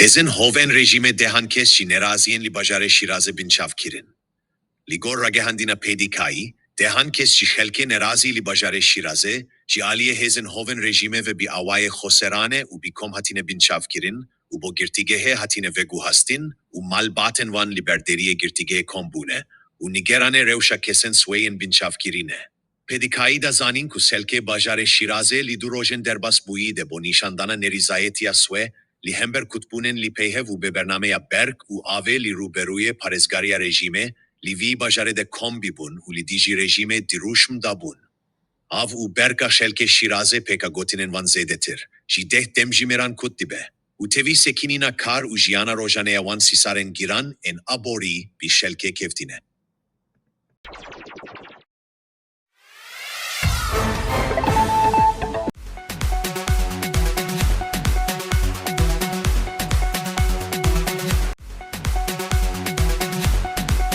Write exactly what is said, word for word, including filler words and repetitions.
Hêzên hovên rejîmê dehan kes jî neraziyên li bajarê Şîrazê binçav kirin. Li gor ragihandina P D K'yî, dehan kes ji xelkê nerazî li bajarê Şîrazê, ji aliyê hêzên hovên rejîmê ve bi awayê xweserane û bi kom hatine binçavkirin û bo girtîgehê hatine veguhastin û malbatên wan li ber deriyê girtîgehê kom bûne û nigerane rewşa kesên swê yên binçavkirî ne. P D K'yî da zanîn ku xelkê bajarê Şîrazê li du rojên derbasbûyî de bo nîşandana nerîzayetiya swê li hember kutbûnên li peyhev û bêbernameya berg û avê li rûberûyê parêzgariya rejîmê li vî bajarê de kom bibûn û li dijî rejîmê dirûşm dabûn. Av û berga xelkê Şîrazê pêka gotinên wan zêdetir ji deh demjimêran kut dibe û tevî sekinîna kar û jiyana rojane ya wan sîsarên giran ên aborî bi xelkê keftine.